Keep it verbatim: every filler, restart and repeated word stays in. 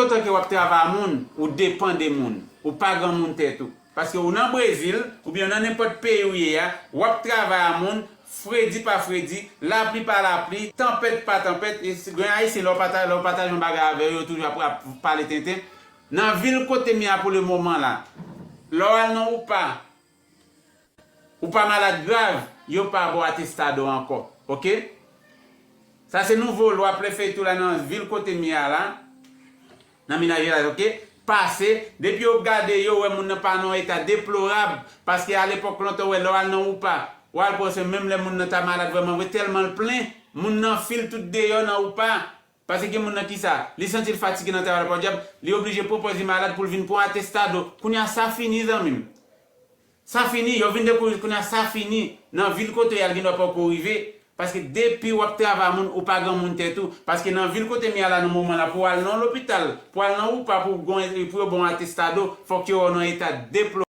otan ke w ap travay a moun, ou depann de moun. Ou pa granmoun tèt ou. Paske ou nan Brezil, oubyen nan nenpòt peyi ou ye a, w ap travay a moun, fredi pa fredi, lapli pa lapli, tanpèt pa tanpèt, e si gen Ayisyen, lè w pata-, lè w pataje yon bagay avè yo, yo toujou ap, ap pale tenten. Nan vil kote m ye a pou le moman la, lè w al nan Upa, ou pa malad grav, yo pa ba w atestado ankò, oke? Sa se nouvo lwa prefekti la nan vil kote m ye a la, nan Minas Gerais, oke? Pase, depi yo gade, yo wè moun nan pa nan yon eta deplorab, paske alepòk lontan, w wè lè w al nan Upa, w al pran swen, menm lè moun nan ta malad vrèman vre, tèlman l plen, moun nan fil tout deyò nan Upa, paske gen moun nan ki sa, li santi l fatige nan travay la, podyab, li oblije pran pòz li malad pou l vin pran atestado. Kounye a sa fini, zanmi m. Sa fini, yo vin dekouvri kounye a sa fini. Nan vil kote w ye a, l gen dwa poko rive. Paske depi w ap travay a moun, ou pa granmoun tèt ou. Paske nan vil kote m ye a la nan moman la, pou w al nan lopital, pou w al nan Upa, pou w gon-, pou yo ba w atestado, fòk yo wè w nan eta deplorab.